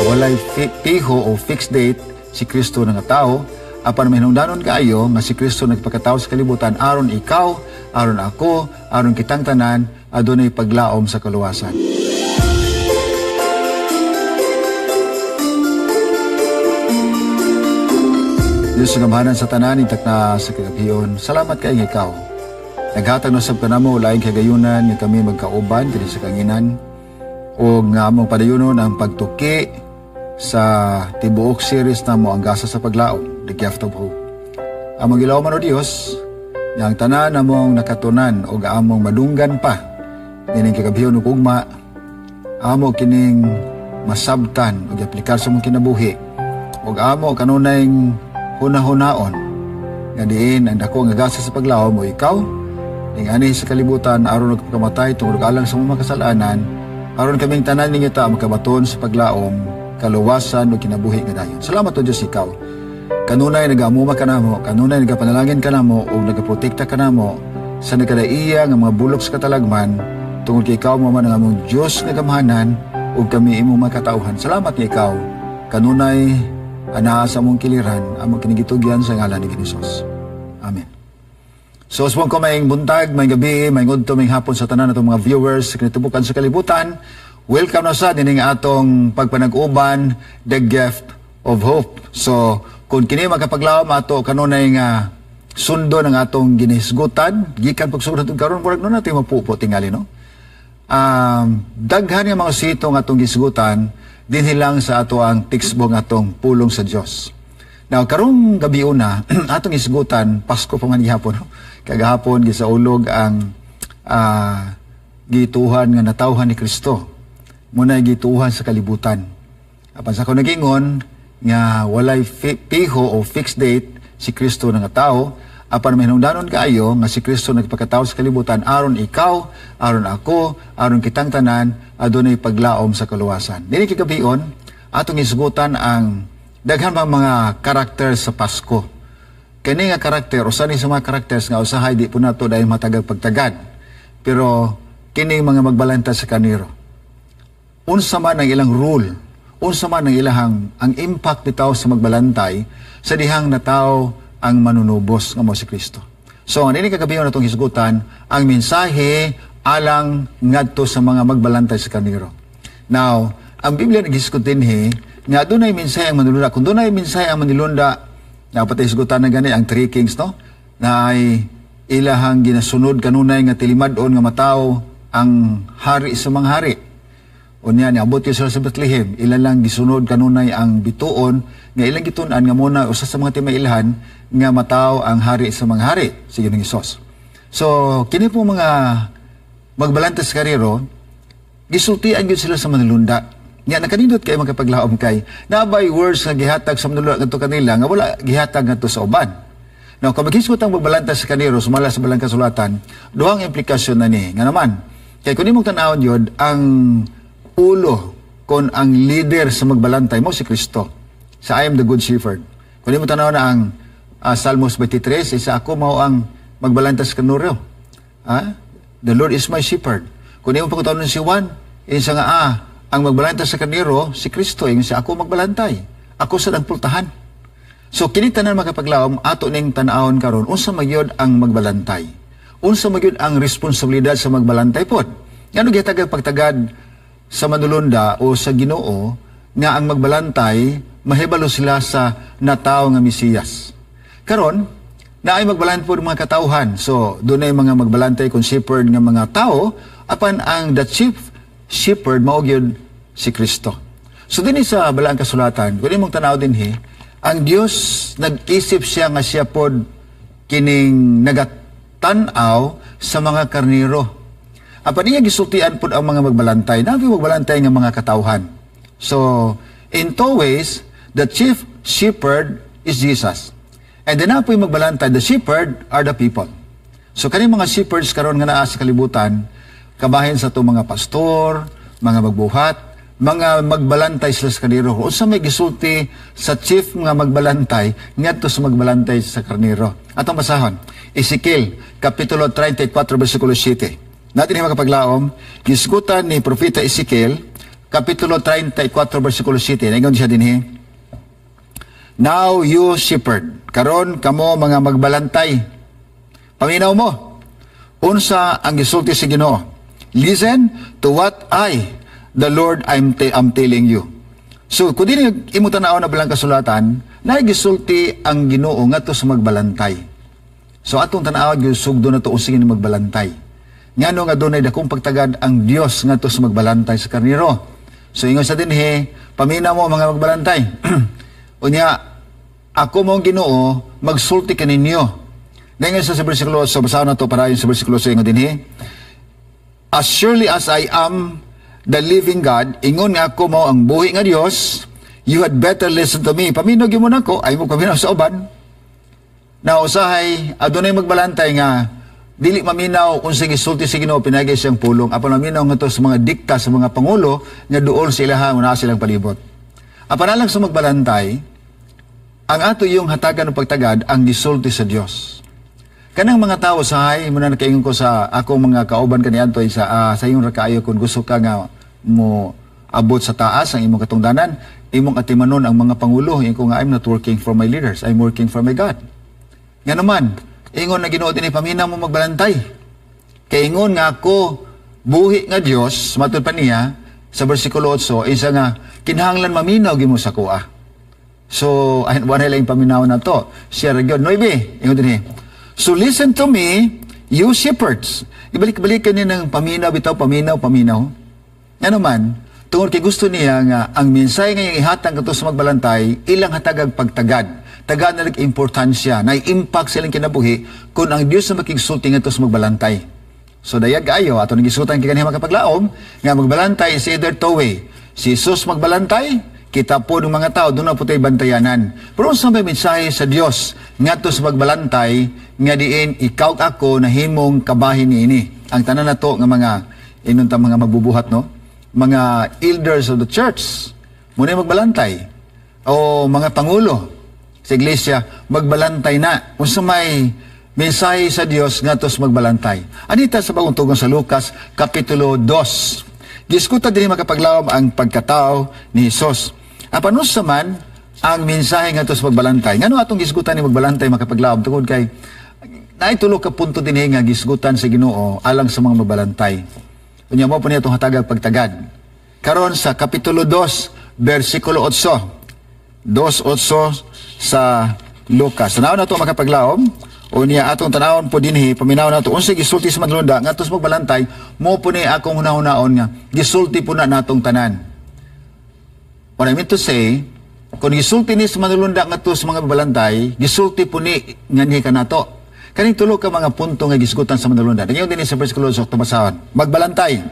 Walay piho o fixed date si Kristo nga tao, apan mahinungdanon kaayo nga si Kristo nagpakatao sa kalibutan aron ikaw, aron ako, aron kitang tanan adunay paglaom sa kaluwasan. Diyos sa gamhanan sa tanan, intak na sa kagabion. Salamat kay ikaw. Naghatag na sab kanamo laing kagayunan nga kami magkauban kini sa kanginan o nga among padayunon ang pagtuki sa tibuok series namo ang gasa sa paglaom, The Gift of Hope. Among gilawman o Dios, nga ang tanan among nakatunan o among madunggan pa nining kagabion ug ugma, amo kining masabtan ug giaplikar sa among kinabuhi ug amo kanunay hunahunaon nga diin ang dako nga gasa sa paglaom o ikaw ning ani sa kalibutan aron nagpakamatay tungod alang sa mga kasalanan, aron kaming tanan ninyo ta makabaton sa paglaom, kaluwasan ug kinabuhi nga dayon. Salamat o Dios, ikaw kanunay nagaamuma kanamo, kanunay nagapanalangin kanamo ug nagaprotekta kanamo sa nagkadaiya nga mga bulok sa katalagman, tungod kay ikaw mo man ang among Dios nga gamhanan ug kami imong mga katawhan. Salamat nga ikaw kanunay anaa sa among kiliran, among kinigitugyan sa ngalan ni Hesus. Amen. So, usbong ko maayong buntag, maayong gabi, maayong udto, maayong hapon sa tanan atong mga viewers sa kinatubukan sa kalibutan. Welcome na sa dining atong pagpanag-uban, The Gift of Hope. So, kung kini makapaglaom ato kanunay nga sundo ng atong ginisgutan, gikan pagsugod natong karon, murag nun natin mapupo tingali, no? Daghan nga mga sito nga atong gisgutan dinhi lang sa ato ang textbook atong pulong sa Dios. Now, karong gabi una, atong isgutan, Pasko pa man gihapon, no? Kagahapon gisaulog ang gituhan nga natawhan ni Kristo. Muna gituhan sa kalibutan. Apan sa ako nagingon nga walay piho o fixed date si Kristo nga tao, apan mahinungdanon kaayo nga si Kristo nagpakatao sa kalibutan aron ikaw, aron ako, aron kitang tanan adunay paglaom sa kaluwasan. Dinhi kagabion atong isgutan ang daghan bang mga karakter sa Pasko. Kani nga karakter, usa ni sa mga characters nga usahay di po nato dahil matagag pagtagad. Pero kining mga magbalanta sa kaniro, unsa man ang ilang rule, unsa man ang ilahang ang impact bitaw sa magbalantay sa dihang nataw ang manunubos nga mo si Kristo. So ang ini kagabion natong hisgutan ang mensahe alang ngadto sa mga magbalantay sa kaniro. Now, ang Biblia naghisgot dinhi nga dunay mensahe ang manulunda. Kung dunay mensahe ang manulunda, dapat hisgutan na gani ang Three Kings, no? Na ay ilahang ginasunod kanunay nga tilimad-on nga mataw ang hari sa mga hari. Unya niabot sila sa Bethlehem, ila lang gisunod kanunay ang bituon nga ilang gitun-an nga muna usa sa mga timailhan nga mataw ang hari sa mga hari, si Ginoong Hesus. So kini po mga magbalantas karero, gisultian gyud sila sa manulunda. Nya nakanindot kay makapaglaom kay naabay words nga gihatag sa manulunda ngadto kanila nga wala gihatag ngadto sa uban. Now, kung maghisgot ang magbalantas sa kaniro sumala sa balang kasulatan, duhang implikasyon na ni nga naman. Kay kun imong tan-awon yod ang ulo kon ang leader sa magbalantay mo si Kristo. Sa I am the good shepherd. Kung imo tan-aw na ang Salmos 23, isa ako mao ang magbalantas kanuro. The Lord is my shepherd. Kung imo pagkutaon si Juan, isa nga ang magbalantas sa kaniro si Kristo, ingon siya ako magbalantay. Ako sa ang pultahan. So kini tanan makapaglaom ato ning tan-awon karon unsa magyud ang magbalantay. Unsa magyud ang responsibilidad sa magbalantay pod. Ngano gihatag pagtagad sa manulunda o sa Ginoo nga ang magbalantay mahibalo sila sa natawo nga Mesiyas. Karon naay magbalantay pod mga katawhan. So dunay mga magbalantay kon shepherd nga mga tawo, apan ang the chief shepherd mao gyud si Kristo. So dinhi sa balaang kasulatan, kun imong tan-aw dinhi, ang Dios nag-isip siya nga siya pod kining nagatan-aw sa mga karniro. Apan niya gisultian pod ang mga magbalantay, nabi magbalantay nga mga katawhan. So, in two ways, the chief shepherd is Jesus. And then napoy magbalantay, the shepherd are the people. So, kani mga shepherds karon nga naa sa kalibutan, kabahin sa itong mga pastor, mga magbuhat, mga magbalantay sila sa karniro. Unsa may gisulti sa chief nga magbalantay ngadto sa magbalantay sa karniro. Atong basahon, Ezekiel kapitulo 34 versikulo 7. Natin yung makapaglaom, gisgutan ni Propeta Ezekiel Kapitulo 34, versikulo 7. Ingon siya dinhi. "Now you shepherd," karon kamo mga magbalantay. Paminaw mo. Unsa ang gisulti sa Ginoo. "Listen to what I, the Lord, am telling you." So, kung dili imo tan-aw na balang kasulatan, na gisulti ang Ginoo ngadto sa magbalantay. So atong tan-aw gyud, sugdo na to, unsa ni magbalantay. Ngano nga dunay dakong pagtagad ang Dios ngadto sa magbalantay sa karnero? So ingon sa dinhi, paminaw mo, mga magbalantay. Unya, ako mo ang Ginoo, magsulti kaninyo. Ngayon sa versikulo, so basahon na to para sa versikulo sa ingon dinhi. "As surely as I am the living God," ingon nga ako mo ang buhi nga Dios, "you had better listen to me." Paminaw gyud mo nako, ay mo paminaw sa uban. Na usahay adunay magbalantay nga dili maminaw unsay gisulti sa Ginoo pinagi siyang pulong, apan maminaw ngadto sa mga dikta sa mga pangulo nga duol sa ilaha nga silang palibot. Apan alang sa magbalantay, ang ato yung hatagan ng pagtagad ang gisulti sa Dios. Kanang mga tao sa hay mo na nakaingon ko sa akong mga kauban kaniadto sa iyong rakaayo, kung gusto ka nga mo abot sa taas ang imong katungdanan, imong atimanon ang mga pangulo. Ingon ko nga, "I'm not working for my leaders, I'm working for my God." Nga naman, ingon na Ginoo dinhi, paminaw mo, magbalantay. Kay ingon nga ako buhi nga Dios, matud pa niya sa versikulo 8, isa nga kinahanglan maminaw gyud mo sa kuha. So, ay wala lang paminaw na to. Siya ra gyud. 9, ingon dinhi. "So listen to me, you shepherds." Ibalik-balik ni ng paminaw bitaw, paminaw, paminaw. Nga naman, tungod kay gusto niya nga ang mensahe nga ihatag kadto sa magbalantay, ilang hatagag pagtagad. Tagaan na importansya, na impact sa ilang kinabuhi kung ang Dios na makigsulti ngadto sa magbalantay. So dayag ayo ato nagisutan kay kanhi makapaglaom nga magbalantay is either two way. Si Jesus magbalantay, kita po ng mga tao doon na po tayo bantayanan. Pero unsa may mensahe sa Dios ngadto sa magbalantay nga diin ikaw ako nahimong kabahin niini? Ang tanan nato nga mga inunta mga magbubuhat, no, mga elders of the church muna magbalantay o mga pangulo sa iglesia, magbalantay na. Unsa may mensahe sa Dios ngadto sa magbalantay? Anita sa bagong tugon sa Lucas kapitulo 2. Giskuta dinhi, makapaglawom, ang pagkatao ni Hesus. Apan unsa man ang mensahe ngadto sa magbalantay? Ngano atong gisgutan ni magbalantay, makapaglawom? Tungod kay naay tulo ka punto dinhi nga gisgutan sa Ginoo alang sa mga magbalantay. Unya mo po niya itong hatagag pagtagad. Karon sa kapitulo 2, versikulo 8. 2.8 sa Lucas. Tanaw na ito, makapaglaom. O niya atong tanawon po dinhi, paminaw na ito, unsay gisulti sa manlunda ngadto sa magbalantay, mo po ni akong hunahunaon nga gisulti po na natong tanan. What I mean to say, kung gisulti ni sa manlunda ngadto sa mga balantay, gisulti po ni nganhi ka nato. Kaning tulo ka mga punto nga gisgutan sa manlunda. Ngayon din sa versikulo sa basahon. Magbalantay.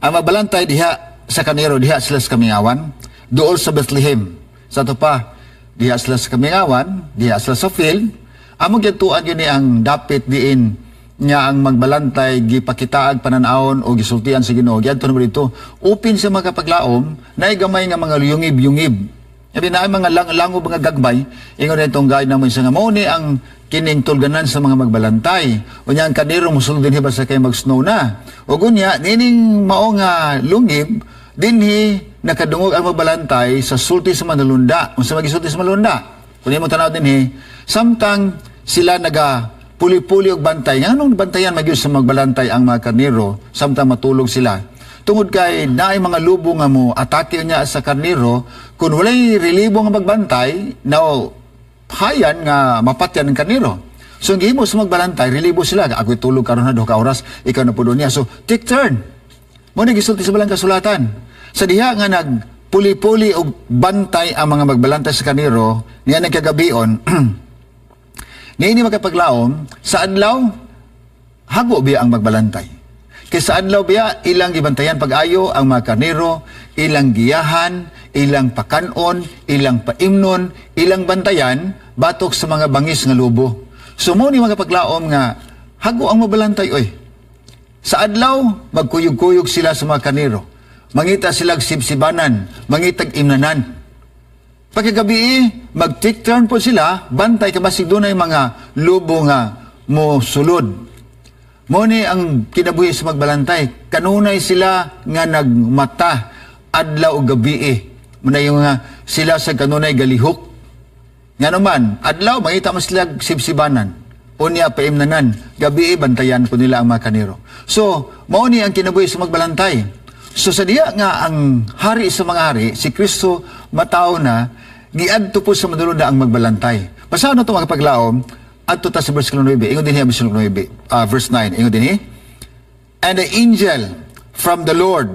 Ang magbalantay diha sa kanero, diha sila sa kamingawan, duol sa Bethlehem. Sa ato pa, diha sila sa kamingawan, diha sila sa field. Among gituan yun ni ang dapit diin nga ang magbalantay gipakitaag pananawon o gisultian sa Ginoo. Giadto naman dito. Upin sa makapaglaom, naay gamay nga mga yungib-yungib. Yabi na mga lang-langob mga gagmay, ingon na itong guide namo isa nga mao ni ang kining tulganan sa mga magbalantay. Unya ang kaniro musulod dinhi basta kay mag-snow na. O gunya nining mao nga lungib dinhi nakadungog ang magbalantay sa sulti sa manulunda. Unsa magisulti sa manulunda? Kun imo tanaw dinhi, samtang sila naga puli-puli og bantay. Nganong bantayan magyud sa magbalantay ang mga karnero samtang matulog sila? Tungod kay naay mga lubo nga mo atake niya sa karnero, kung walay relibo nga magbantay, now hayan nga mapatyan ang karnero. So ang gihimo sa magbalantay, relibo sila. Ako'y tulog karon na 2 ka oras, ikaw na pudo niya. So take turn. Mo ni gisulti sa balang kasulatan. Sa diha nga nag puli-puli og bantay ang mga magbalantay sa karnero, niya nagkagabion, niini, makapaglaom, sa adlaw, hago biya ang magbalantay. Kay sa adlaw biya, ilang gibantayan pag-ayo ang mga karnero, ilang giyahan, ilang pakanon, ilang paimnon, ilang bantayan, batok sa mga bangis nga lubo. So mo ni mga paglaom nga, hago ang mabalantay, oy. Sa adlaw, magkuyog-kuyog sila sa mga karnero. Mangita sila sibsibanan, mangitag imnanan. Pagkagabi, mag-take turn po sila, bantay kabasig dunay mga lubo nga mo sulod. Mao ni ang kinabuhi sa magbalantay. Kanunay sila nga nagmata adlaw ug gabi. Muna yung nga sila sa kanunay galihok. Nga naman, adlaw mangita man sila sibsibanan. Unya paimnanan, gabi bantayan po nila ang mga kanero. So, mao ni ang kinabuhi sa magbalantay. So sa diya nga ang hari sa mga hari, si Kristo matawo na, giadto po sa manulunda ang magbalantay. Basta ano ito, mga paglaom, adto ta sa versikulo 9. Ingon din versikulo 9, verse 9. Ingon din. "And the angel from the Lord,"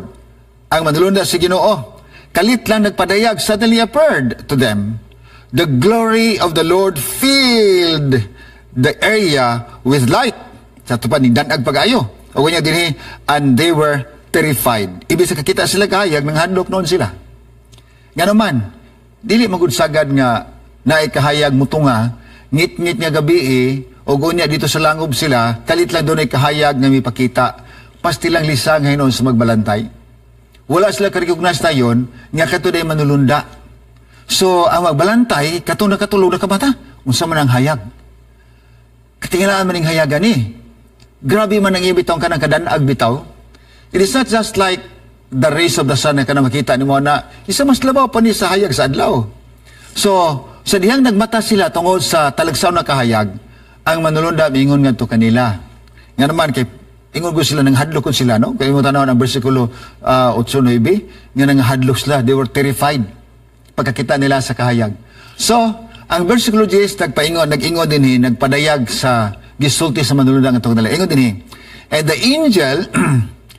ang manulunda sa Ginoo, kalit lang nagpadayag, "suddenly appeared to them. The glory of the Lord filled the area with light." Sa tupan, ni danag pag-ayo. O kanya din, "and they were terrified." Ibig sa kakita sila kahayag, nang hadlok noon sila. Nga naman, dili magud sagad nga naikahayag mutunga, ngit-ngit nga gabi o gunya dito sa langob sila, kalit lang doon ay kahayag nga mipakita. Pastilang lisang hinon sa magbalantay. Wala sila ka-recognize tayon nga kato day manulunda. So, ang magbalantay, katong nakatulog na kabata, unsa man ang hayag? Katingalaan man ning hayagan ni. Grabe man ang ibitaw kanang kadanag bitaw. It is not just like the rays of the sun na kanang makita nimo na isa, mas labaw pa ni sa hayag sa adlaw. So, sa dihang nagmata sila tungod sa talagsaw na kahayag, ang manulunda miingon ngadto kanila. Nga naman kay ingon ko sila nang hadlok sila, no? Kay mo tan-awon ang bersikulo 8, 9 nga nang hadlok sila, they were terrified pagkakita nila sa kahayag. So, ang versikulo 10 nagpaingon, nag-ingon din nagpadayag sa gisulti sa manulunda ngadto kanila. Ingon din. "And the angel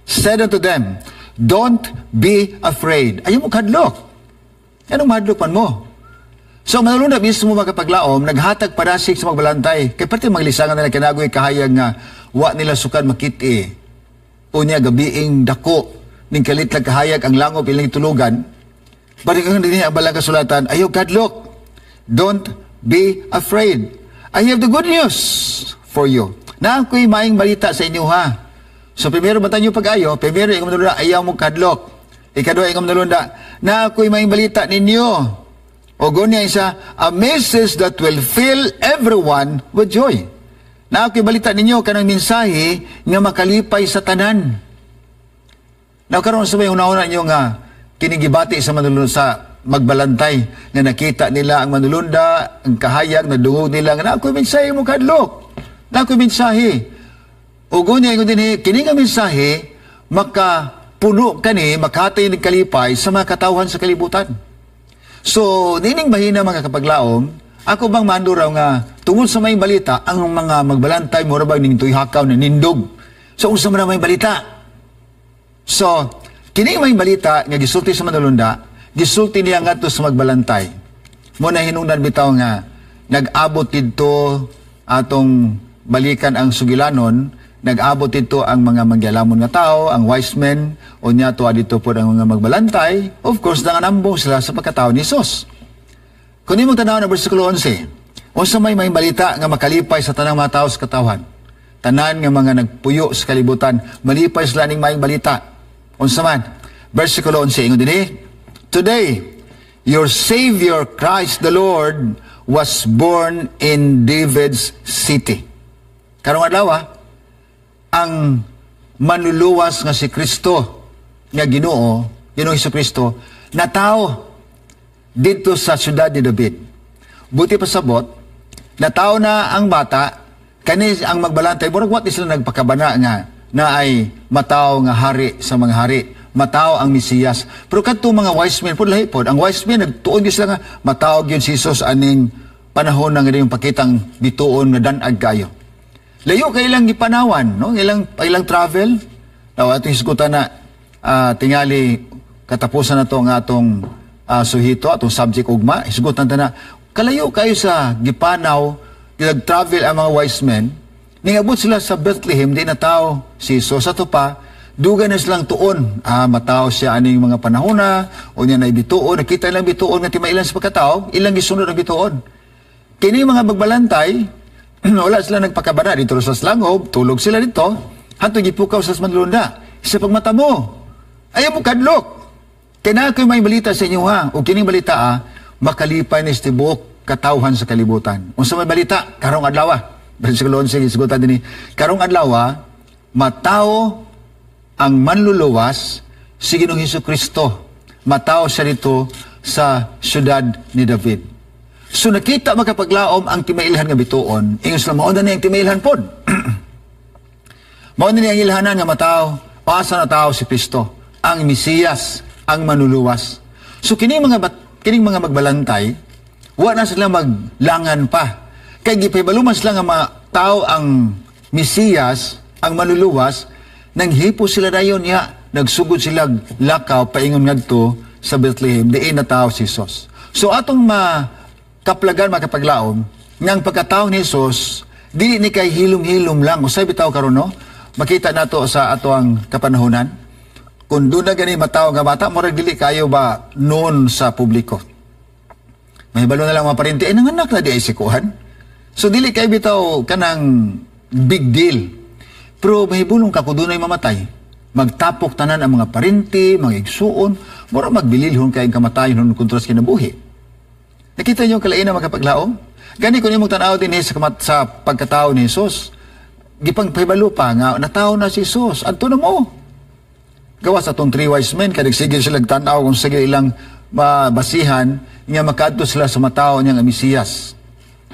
said unto them, 'Don't be afraid.'" Ayaw mo kadlok. Anong mahadlok man mo? So, manulunda mismo, makapaglaom, naghatag padasig sa magbalantay. Kay pati maglisangan nila kinagoy kahayag nga wa nila sukad makiti. Unya gabiing dako ning kalit lang kahayag ang langob ilang tulugan. Balik ang dinhi ang balang kasulatan, ayaw kadlok. "Don't be afraid. I have the good news for you." Na ako'y maing balita sa inyo ha. So primero banta nyo pag-ayo, primero ingon manulunda, ayaw mo kadlok. Ikaduha, ingon manulunda, na ako'y maing balita ninyo. O gunya isa, "a message that will fill everyone with joy." Na ako'y balita ninyo kanang mensahe nga makalipay sa tanan. Now karon sa may una-una ninyo nga kinigibati sa manulunda sa magbalantay nga nakita nila ang manulunda, ang kahayag, nadungog nila nga na ako'y mensahe mo kadlok. Na ako'y mensahe. O gunya ingon din kini nga mensahe makapuno kani makatay ng kalipay sa mga katawhan sa kalibutan. So, nining mahina, mga kapaglaom, ako bang mando raw nga tungod sa may balita ang mga magbalantay mura bang ning tuyhakaw na nindog. So unsa man ang may balita? So, kini may balita nga gisulti sa manulunda, gisulti niya ngadto sa magbalantay. Mo na hinungdan bitaw nga nag-abot didto, atong balikan ang sugilanon, nag-abot dito ang mga mangyalamon nga tao, ang wise men, o niya tuwa dito po ang mga magbalantay, of course, nanganambong sila sa pagkatao ni Jesus. Kung imong tanaw na versikulo 11, unsa may balita nga makalipay sa tanang mga tao sa katawhan? Tanan nga mga nagpuyo sa kalibutan, malipay sila ning maayong balita. Unsa man? Versikulo 11, ingon dinhi, "Today, your Savior Christ the Lord was born in David's city." Karong adlaw, ang manluluwas nga si Kristo nga Ginoo, Ginoo Hesus Kristo, natao dito sa syudad ni David. Buti pasabot, natao na ang bata, kani ang magbalantay, murag wa sila nagpakabana nga na ay matawo nga hari sa mga hari, matawo ang Mesiyas. Pero kadto mga wise men, pod lahi pod, ang wise men nagtuon gyud sila nga matawo gyud si Jesus aning panahon ng inyong pakitang bituon nga danag kayo. Layo kay ilang gipanawan, no? Ilang ilang travel. Now, atong hisgutan na tingali katapusan na to nga atong suhito, atong subject ugma. Hisgutan ta na kalayo kayo sa gipanaw, nag-travel ang mga wise men. Ningabot sila sa Bethlehem, di na tao si Jesus. Ato pa, dugay na silang tuon. Ah, matao siya aning mga panahon na, o niya na bituon. Nakita ilang bituon nga timailan sa pagkatao, ilang gisunod ang bituon. Kini mga magbalantay, wala sila nagpakabana dito sa Slangob, tulog sila dito, hantong gipukaw sa manlunda. Sa pagmata mo, ayaw mo kadlok. Kaya na may balita sa inyo ha, o kining balita ah, makalipay ni tibuok katawhan sa kalibutan. Unsa may balita? Karong adlaw. Versikulo 11, sigutan din, karong adlaw, Matao ang manluluwas, si Ginoong Hesus Kristo. Matao siya dito sa syudad ni David. So nakita, makapaglaom, ang timailhan nga bituon. Ingon sila, mao na ni ang timailhan pod. Mao na ni ang ilhanan nga matao, asa na tao si Kristo, ang Mesiyas, ang manluluwas. So kining mga magbalantay, wa na sila maglangan pa. Kay gipahibalo man sila nga tao ang Mesiyas, ang manluluwas, nang hipo sila dayon niya, nagsugod sila lakaw paingon ngadto sa Bethlehem, diin na tao si Jesus. So atong makaplagan, makapaglaom, ngang pagkatao ni Jesus, dili ni kay hilom-hilom lang. Usay bitaw karon, no? Makita nato sa ato ang kapanahonan. Kung doon na gani matawo nga bata, murag dili kayo ba noon sa publiko. Mahibalo na lang mga parente, eh, nanganak na di ay si kuan. So dili kay bitaw kanang big deal. Pero mahibulong ka kung dunay mamatay. Magtapok tanan ang mga parente, mga igsuon, mura magbililhon kay ang kamatayon hun kontra sa kinabuhi. Nakita niyo ang kalain na makapaglaom? Gani kung imong tan-aw din sa pagkatao ni Jesus, gipangpahibalo pa nga natawo na si Jesus, adto na mo. Gawas atong three wise men, kay nagsige sila tan-aw kung sige ilang mabasihan nga makadto sila sa matawo niya nga Mesiyas.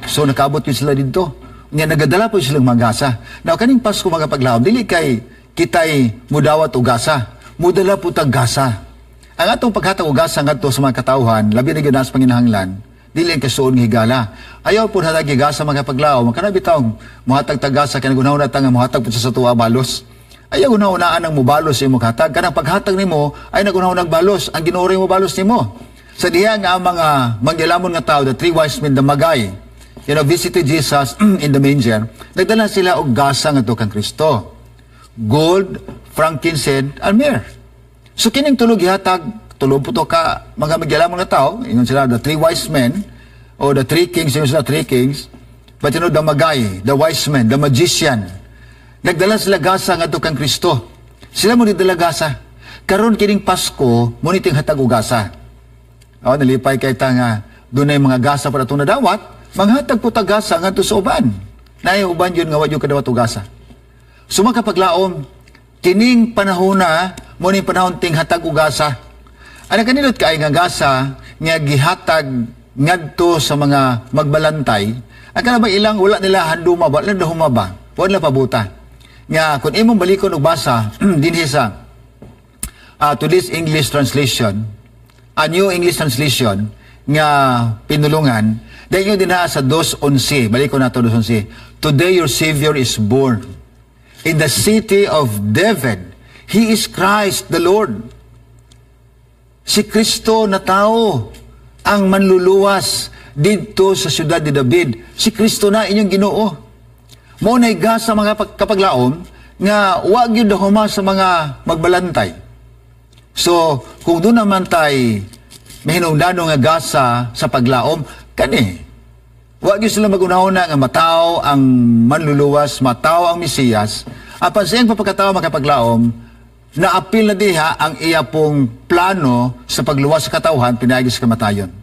So nakaabot yun sila didto. Nga nagadala po silang magasa. Now kaning Pasko, mga paglaom, dili kay kitay mudawat og gasa. Mudala po tag gasa. Ang atong paghatag og gasa ngadto sa mga katawhan, labi na gyud sa panginahanglan, dili ang kasuon nga higala. Ayaw po hatag gasa, mga paglaom, kana bitaw mohatag tag gasa kay nagunahuna ta nga mohatag po sa tuwa balos. Ayaw gunahunaan ang mubalos sa imong hatag. Kanang paghatag nimo ay nagunahunag balos. Ang Ginoo mo balos nimo. Sa diha nga ang mga manggilamon nga tao, the three wise men, the Magi, visited Jesus in the manger, nagdala sila og gasa ngadto kang Kristo. Gold, frankincense, and myrrh. So kining tulog gihatag, tulog po to ka mga manggilamon nga tao, ingon sila, the three wise men, or the three kings, ingon sila three kings, but the Magi, the wise men, the magician, nagdala sila gasa ngadto kang Kristo. Sila mo dala gasa. Karon kining Pasko, mo ni hatag og gasa. O, nalipay kay ta nga dunay mga gasa para itong nadawat, manghatag po tag gasa ngadto sa uban. Naay uban yun nga wa yun kadawat og gasa. So makapaglaom, kining panahon na, mo ni panahon ting hatag og gasa. Ana kanindot kaay nga gasa nga gihatag ngadto sa mga magbalantay, ang kanang ilang wala nila handuma ba, wala nila humaba, wala nila pabuta. Nga kung imong balikon og basa dinhi sa today's English translation, a New English Translation nga pinulungan, dahil din ha sa 2.11, balikon nato 2.11, "Today your Savior is born in the city of David. He is Christ the Lord." Si Kristo na tao ang manluluwas didto sa siyudad ni David. Si Kristo na inyong Ginoo. Mao nay gasa, mga kapaglaom, nga wa gyud huma sa mga magbalantay. So, kung doon naman tay mahinungdano nga gasa sa paglaom, kani. Wa gyud sila magunahuna nga mataw ang manluluwas, mataw ang Mesiyas. Apan sa iyang pagkatao, makapaglaom, naapil na diha ang iya pong plano sa pagluwas sa katawhan pinaagi sa kamatayon.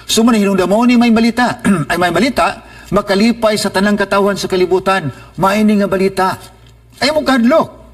So man hinungdamo ni may balita, ay may balita, makalipay sa tanang katawhan sa kalibutan, maini nga balita. Ay mo kahadlok.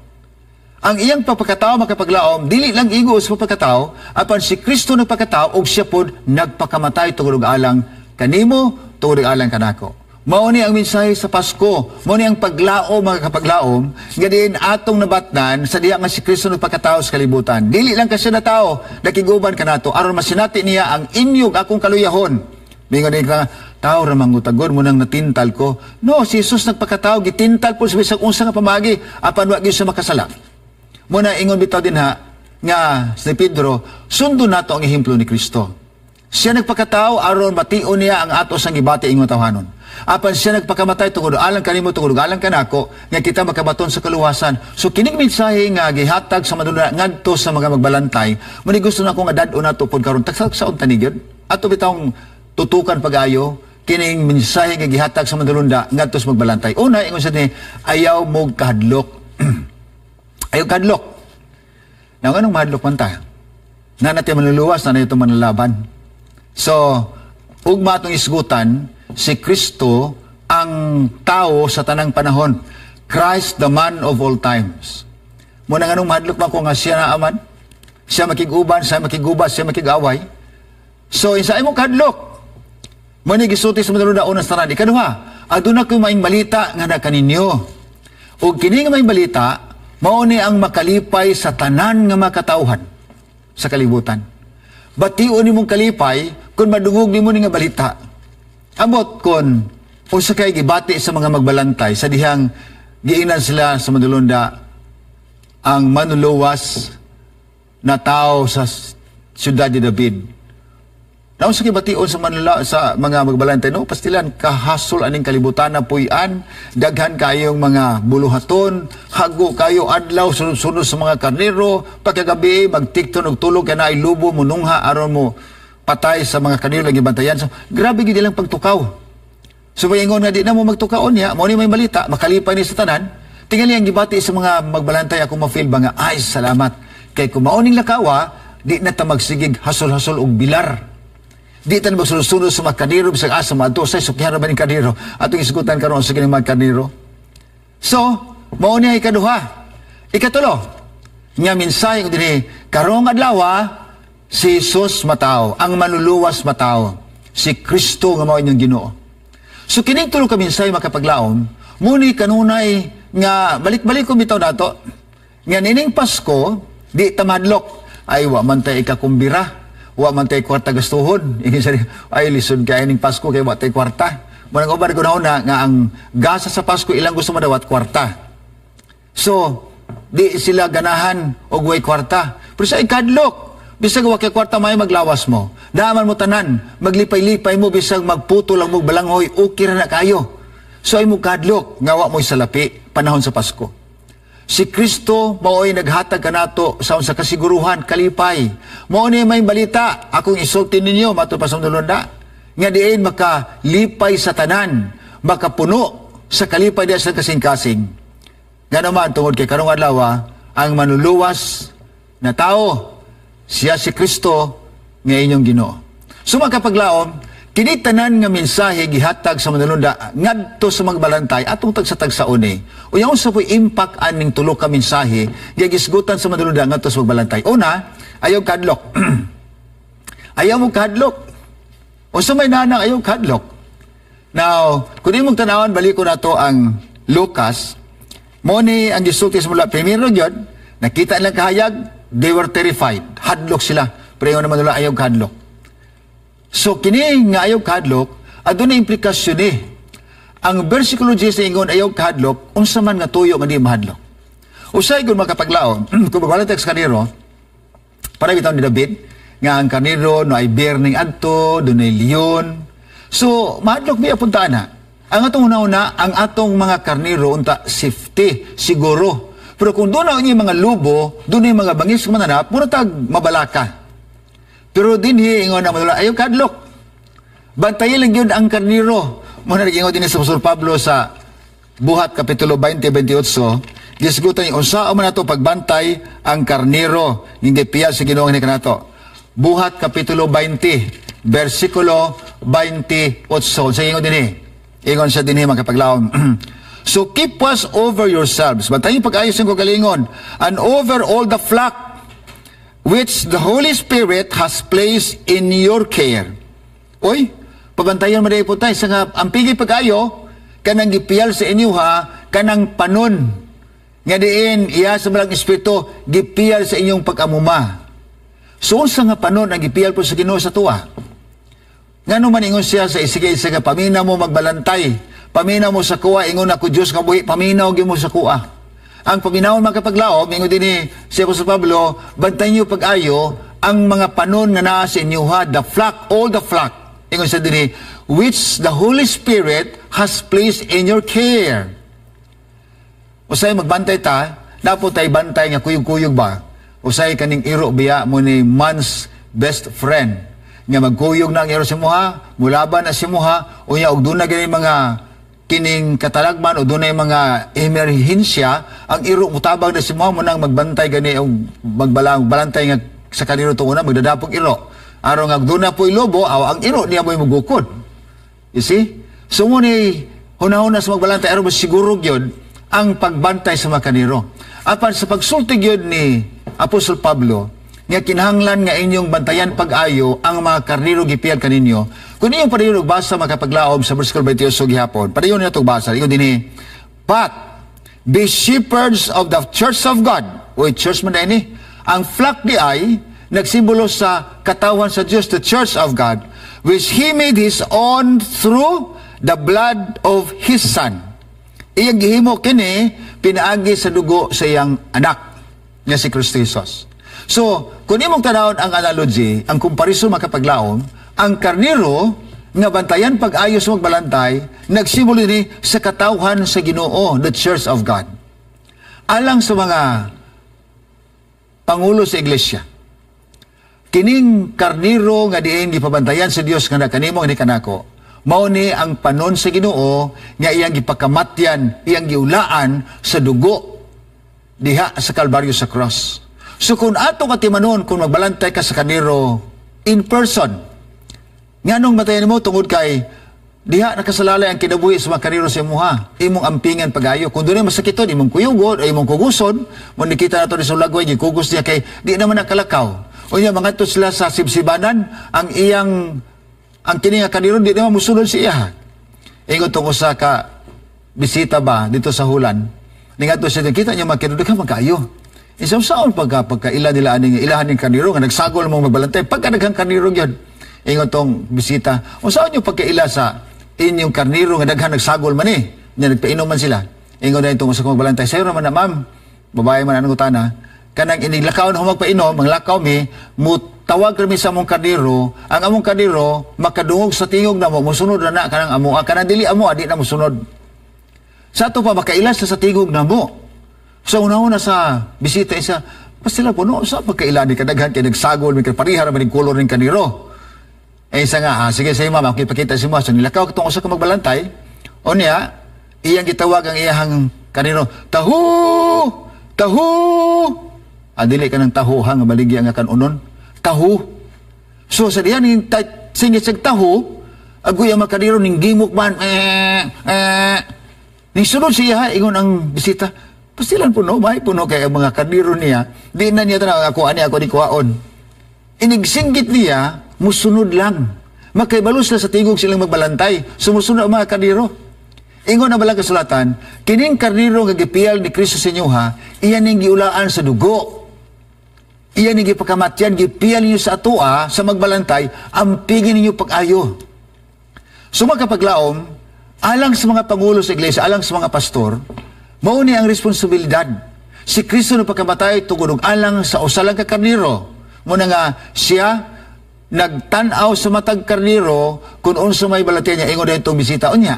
Ang iyang pagpakatao, makapaglaom, dili lang igo sa pagpakatao, apan si Kristo nagpakatao ug siya pod nagpakamatay tungod og alang kanimo, tungod og alang kanako. Mao ni ang mensahe sa Pasko, mao ni ang paglaom, mga kapaglaom, nga diin atong nabatnan sa diha nga si Kristo nagpakatao sa kalibutan. Dili lang kasi na tao, nakiguban kanato aron masinati niya ang inyong akong kaluyahon. Mingon din ka, tao ra mangutagod mo nang natintal ko. No, si Jesus nagpakatao, gitintal po sa bisag unsa nga pamagi, apan wa gyud siya makasala. Muna ingon bitaw din ha, nga si Pedro, sundon nato ang ehemplo ni Kristo. Siya nagpakatao aron bation niya ang ato sang gibati ingon tawhanon. Apan siya nagpakamatay tungod alang kanimo, tungod alang kanako, nga kita makabaton sa kaluwasan. So kining mensahe nga gihatag sa madula ngadto sa mga magbalantay, mo ni gusto nako nga dad-on nato pod karon tagsak sa unta ni gyud. Ato bitawng tutukan pag-ayo kining mensahe nga gihatag sa madulunda ngadto sa magbalantay. Una, ingon sa ni, ayaw mo kahadlok. Ayaw kahadlok. Now, anong mahadlok man ta? Na natin manluluwas, na natin manlalaban. So, ugma atong isgutan, si Kristo ang tao sa tanang panahon. Christ, the man of all times. Muna nganong mahadlok man ko nga siya na aman, siya makig-uban, siya makiguba, siya makig-away. So, insa imong kahadlok? Mo ni gisulti sa Manluluwas unang tanan. Ikaduha, aduna ko'y maayong balita nga na kaninyo. Ug kini nga maayong balita, mao ni ang makalipay sa tanan nga makatawhan sa kalibutan. Bation nimong kalipay kung madungog nimo ni nga balita. Ambot kon unsa kay gibati sa mga magbalantay sa dihang giingnan sila sa Manlulunda ang manluluwas na tao sa siyudad ni David. Naunsa kay bation sa manula sa mga magbalantay, no? Pastilan kahasol aning kalibutan na puy-an, daghan kayong mga buluhaton, hago kayo adlaw sunod-sunod sa mga karnero, pagkagabi magtikton og tulog kay naay lubo munungha aron mo patay sa mga karnero lang gibantayan. So, grabe gid ilang pagtukaw. So paingon nga di na mo magtukaon niya, mao ni may balita, makalipay ni sa tanan. Tingali ang gibati sa mga magbalantay, ako ma-feel ba nga, ay, salamat. Kay kung mao ning lakawa, di na ta magsigig hasol-hasol og bilar. Di ta na magsunod-sunod sa mga karnero, bisag asa maadto sa sukyan ba ning karnero. Atong isugutan karon sa kining mga karnero. So, mao ni ikaduha. Ikatulo, nga mensahe ko dinhi karong adlaw, si Jesus matawo, ang manluluwas matawo, si Kristo nga mao inyong Ginoo. So kining tulo ka mensahe, makapaglaom, muni kanunay nga balik-balik ko bitaw nato nga nining Pasko di ta mahadlok. Ay, wa man tay ikakumbira, wa man tay kwarta gastuhon. Ingin siya, ay, lisod kay ning Pasko kay wa tay kwarta. Munang uban ko na nga ang gasa sa Pasko ilang gusto madawat kwarta. So, di sila ganahan og way kwarta. Pero sa ikadlok, bisag wa kay kwarta, may maglawas mo. Naaman mo tanan, maglipay-lipay mo bisag magputo lang mo balanghoy, okay ra na kayo. So ay mo kadlok nga wa mo'y salapi panahon sa Pasko. Si Kristo mao'y naghatag kanato sa unsa kasiguruhan, kalipay. Mao ni may balita, akong isulti ninyo matud pa sa Manlulunda nga diin makalipay sa tanan, makapuno sa kalipay diya sa kasing-kasing. Nga naman tungod kay karong adlaw ang manluluwas na tao, siya si Kristo nga inyong Ginoo. So makapaglaom, kini tanan nga mensahe gihatag sa Manlulunda ngadto sa magbalantay atong tagsa-tagsaon ni. Unya unsa po'y impact aning tulo ka mensahe nga gisgutan sa Manlulunda ngadto sa magbalantay? Una, ayaw kadlok. Ayaw mo kadlok. Unsa may nanang ayaw kadlok? Now, kung imong tanawon, balik ko na to ang Lucas. Mo ni ang gisulti sa mula. Primero gyud, nakita nilang kahayag, they were terrified. Hadlok sila. Pero ingon naman nila, ayaw kadlok. So kini nga ayaw kadlok, aduna implikasyon ni. Ang versikulo 10 ingon ayaw kadlok, unsa man nga tuyo nga di mahadlok? Usay gud makapaglaom, kung magbalantay sa karnero, para bitaw ni David, nga ang karnero no ay bear ning adto, dunay leon. So, mahadlok biya punta na. Ang atong una-una, ang atong mga karnero unta safety, siguro. Pero kung doon na mga lubo, doon na mga bangis mananap, muna tag mabalaka. Pero dinhi ingon na manula, ayaw kadlok. Bantayan lang yun ang karnero. Muna nag-ingon din sa Apostol Pablo sa Buhat Kapitulo 20:28, gisgutan niya, unsa man nato pagbantay ang karnero, hindi piya sa Ginoo ni kanato. Buhat Kapitulo 20, versikulo 28. Sa ingon dinhi. Ingon siya dinhi, mga kapaglaom. "So keep watch over yourselves." Bantayan pag-ayos ng kagalingon. "And over all the flock which the Holy Spirit has placed in your care." Oy, pabantayan mo po tayo sa nga, ang pigi pag-ayo, kanang gipiyal sa inyo ha, kanang panon. Nga diin, iya sa Balaang Espiritu, gipiyal sa inyong pag-amuma. So, unsa nga panon ang gipiyal po sa Ginoo sa tuwa? Ngano man ingon siya sa isige-isige nga pamina mo magbalantay, pamina mo sa kuha, ingon ako Diyos nga buhi, paminaw gyud mo sa kuha. Ang paminawon mga kapaglaom, ingon din ni si Apostol Pablo, bantayan niyo pag-ayo ang mga panon nga naa sa inyo ha, the flock, all the flock. Ingon siya dinhi, "which the Holy Spirit has placed in your care." Usay magbantay ta, dapat tay bantay nga kuyog-kuyog ba? Usay kaning iro biya mo ni man's best friend nga magkuyog na ang iro sa muha, mulaban na si muha, unya og doon na gani mga kining katalagman o dunay mga emerhensya, ang iro mutabang na si muha mo nang magbantay gani og magbalang balantay nga sa kanino tunguna magdadapog iro. Aron nga doon na po'y lobo, aw, ang iro niya mo'y mugukod. You see? So mo ni hunahuna sa magbalantay aron siguro gyud Ang pagbantay sa mga karniro. Apan sa pagsulti gyud ni Apostol Pablo nga kinahanglan nga inyong bantayan pag-ayo ang mga karniro gipiyal kaninyo. Kung inyong padayon og basa, makapaglaom, sa versikulo 28 gihapon, padayon niyo itong basa. Ingon dinhi, "But be shepherds of the church of God." Uy, church man ni. Ang flock diay nagsimbolo sa katawan sa Dios, the church of God, "which He made His own through the blood of His Son." Iyang gihimo kini pinaagi sa dugo sa iyang anak nga si Kristo Jesus. So, kung imong tanawon ang analogy, ang comparison, makapaglaom, ang karniro nga bantayan pag-ayo sa magbalantay, nagsimbolo ni sa katawhan sa Ginoo, the church of God. Alang sa mga pangulo sa iglesia, kining karniro nga diin gipabantayan sa Dios nga nakanimo ni kanako, mao ni ang panon sa Ginoo nga iyang gipakamatyan, iyang giulaan sa dugo diha sa Kalbaryo, sa cross. So kung ato katimanon, kung magbalantay ka sa karniro in person, nganong bantayan mo? Tungod kay diha nakasalalay ang kinabuhi sa mga karniro sa imuha. Imong ampingan pagayo. Kung doon masakiton, imong kuyugon o imong kuguson, mo nikita nato ni sa lagway, gikugos niya kay di naman nakalakaw. O niya, mga sila sa sibsibanan, ang kini nga karniro di naman musunod sa iya. Ingon tungkol sa ka bisita ba dito sa Hulan. Ningadto siya, kita niya magkinudog ka magkaayo. Isaw saon pagka ila nila aning ilahan ning karniro nga nagsagol mong magbalantay pagka daghang karniro gyud. Ingon tong bisita, unsaon niyo pagkaila sa inyong karniro nga daghan nagsagol man eh? Nya nagpainom man sila. Ingon na itong sa kong magbalantay, sayo naman na, ma'am, babae man anong utana, kanang iniglakaw na magpainom, manglakaw mi, mutawag kami sa among karniro, ang among karniro makadungog sa tingog na mo, musunod na na kanang amo, kanang dili amo, adi na musunod. Sa ato pa, makailas sa tingog na mo. Sa una-una sa bisita isa, pastila po, no, sa pagkaila ni kadaghan kay nagsagol, may pariha raman yung kolor ng karniro. Eh, isa nga, ah, sige sa ma'am, ako ipakita si mo. So, nilakaw katong usa ka magbalantay. O niya, iyang gitawag ang iyahang karniro, "Tahu! Tahu!" Ah, dili ka ng taho ha, nga baligya nga kanunon. Tahu! So, sa diyan, yung singit sa tahu, agoy ang makarniro, ning gimok man, eh, eh, ning sunod siya, ingon ang bisita, pastilan po no, may puno kay ang mga karniro niya, di na niya tanaw, ako ani, ako di kuhaon. Inigsinggit niya, musunod lang. Makaibalo sila sa tingog silang magbalantay, sumusunod ang mga karniro. Ingon na balang kasulatan, kining karniro nga gipiyal ni Kristo sa inyo ha, iyan ning giulaan sa dugo. Iyan ning gipakamatyan, gipiyal ninyo sa atoa, sa magbalantay, ampingin ninyo pag-ayo. So makapaglaom, alang sa mga pangulo sa iglesia, alang sa mga pastor, mao ni ang responsibilidad. Si Kristo na pagkamatay tungod og alang sa usa lang ka karniro. Muna nga siya nagtan-aw sa matag karniro kung unsa may balatian niya. Ingon itong bisita unya.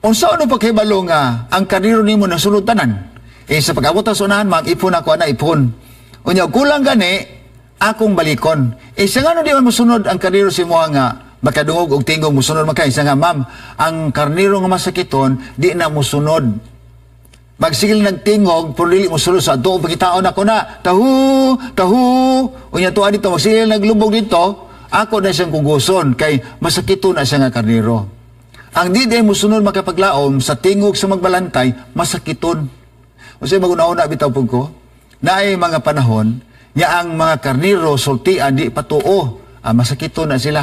Unsa ano pagkahibalo nga ang karniro nimo nasunod tanan? Eh sa pag-abot sa unahan, mag ipon ako ana ipon. Unya kulang gani akong balikon. Eh sa ngano di man mosunod ang karniro sa imo nga makadungog og tingog, musunod man kay? Isa nga, ma'am, ang karniro nga masakiton di na musunod. Magsigil nagtingog, pero dili musunod sa ato, pagkitaon ako na, tahu, tahu, unya tuwa dito, magsigil naglubog dito, ako na siyang kuguson, kay masakiton na siya nga karniro. Ang di day musunod, makapaglaom, sa tingog sa magbalantay, masakiton. Kasi maguna-una bitaw pug ko, naay mga panahon, nga ang mga karniro sultian di patuo, ah, masakiton na sila.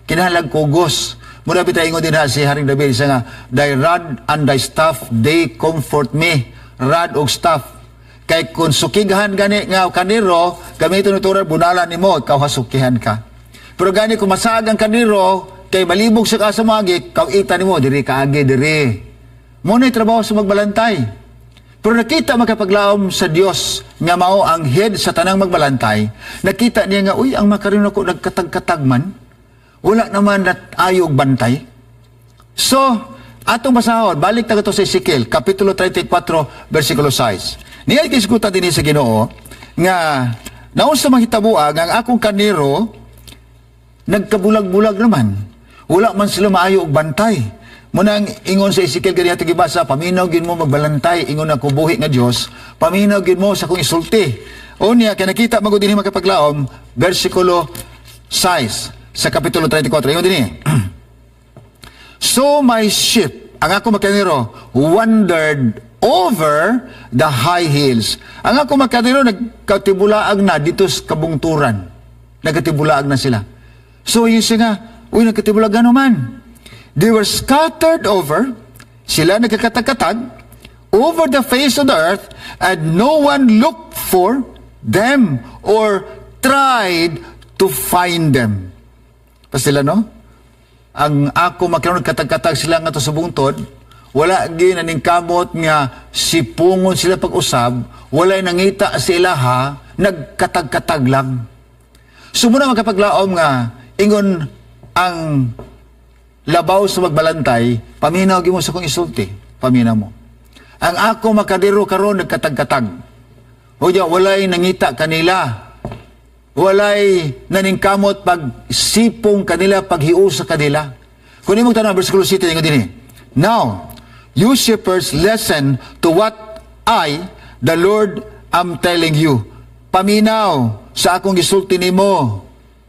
Kinahanglan kugos. Muna bitaw ingon din ha si Haring David siya nga, "Thy rod and thy staff, they comfort me." Rod og staff. Kay kung sukighan gani nga karniro, gamiton ni rod, bunalan nimo, ikaw hasukihan ka. Pero gani kung masaag ang karniro, kay malibog sa kasamagi, kawitan nimo, diri kaagi, diri. Mo na trabaho sa magbalantay. Pero nakita, makapaglaom, sa Dios nga mao ang head sa tanang magbalantay, nakita niya nga, uy, ang makarino ko nagkatag-katag man, wala naman nat ayog bantay. So, atong basahon, balik ta to sa Ezekiel, Kapitulo 34, versikulo 6. Niya kisgutan din sa Ginoo nga naunsa mahitabo nga ang akong karniro nagkabulag-bulag naman. Wala man sila maayo og bantay. Munang ingon sa Ezekiel gani ato gibasa, paminaw gid mo magbalantay, ingon ako buhi nga Dios, paminaw gid mo sa akong isulti. O niya kay nakita magud dinhi, makapaglaom, versikulo 6 sa Kapitulo 34. Ingon dinhi. "So my sheep," ang ako makaniro, "wandered over the high hills. Ang ako mga karnero nagkatibulaag na dito sa kabungturan. Nagkatibulaag na sila. So yun siya nga, uy, nagkatibulaag man. They were scattered over, sila nagkakatag-katag, over the face of the earth, and no one looked for them or tried to find them. Pa sila, no? Ang ako makiron katag-katag sila nga to sa bungtod, wala gyud kamot nga sipungon sila pag-usab, walay nangita sa ilaha, nagkatag-katag lang. So muna magkapaglaom nga ingon ang labaw sa magbalantay, paminaw gyud mo sa kong isulti, paminaw mo. Ang ako makarnero karon nagkatag-katag. Unya walay nangita kanila. Walay naningkamot pag sipong kanila, paghiusa kanila. Kung imong tanaw, versikulo 7, ingon dinhi. "Now, you shepherds, listen to what I, the Lord, am telling you." Paminaw sa akong gisulti nimo.